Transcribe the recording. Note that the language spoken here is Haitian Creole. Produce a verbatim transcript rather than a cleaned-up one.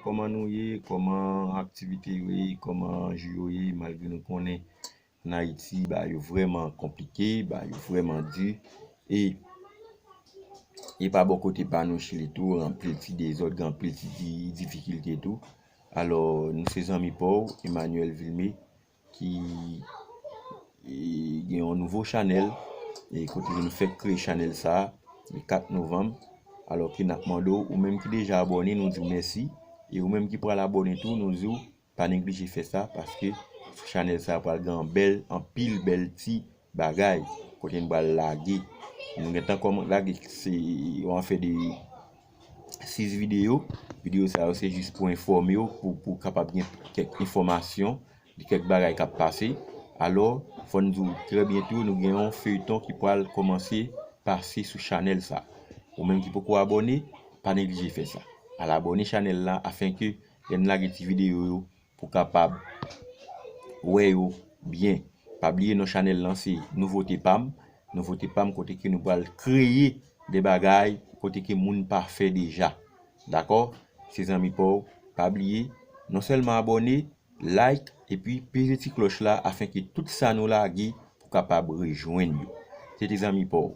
Kòman nou ye? Kòman aktivite yo ye? Kòman jou yo ye? Malgre nou konnen ann Ayiti, bagay yo vrèman konplike, bagay yo vrèman di. E, e pa bò kote pa nou, Chili tou, anpil ti dezòd, gen anpil ti di-, difikilte tou. Alò, nou se zanmi pa w, Emmanuel Vilmé, ki, e, gen yon nouvo chanèl, e kote nou fèk kreye chanèl sa a, le kat novanm. Alò ke n ap mande w, ou menm ki deja abòne, nou di w mèsi. E ou menm ki pral abòne tou, nou di w pa neglije fè sa, paske sou chanèl sa a pral gen bèl, anpil bèl ti bagay kote n pral lage. Nou gentan kòman lage, se yon afè de sis videyo. Videyo sa yo se jis pou enfòme w, pou, pou kapab gen kèk enfòmasyon de kèk bagay k ap pase. Alò, fò n di w trè byento, nou gen yon feyton ki pral kòmanse pase sou chanèl sa. Ou menm ki poko abòne, pa neglije fè sa. Al abòne chanèl la afenke lè n lage ti videyo yo, pou kapab wè yo byen. Pa bliye non chanèl lan se Nouvote Pam. Nouvote Pam kote ke nou pral kreye de bagay kote ke moun pa fè deja. Dakò? Se zanmi pa w. Pa bliye, non sèlman abòne, like, epi peze ti klòch la afenke tout sa nou lage pou kapab rejwenn yo. Se te zanmi pa w,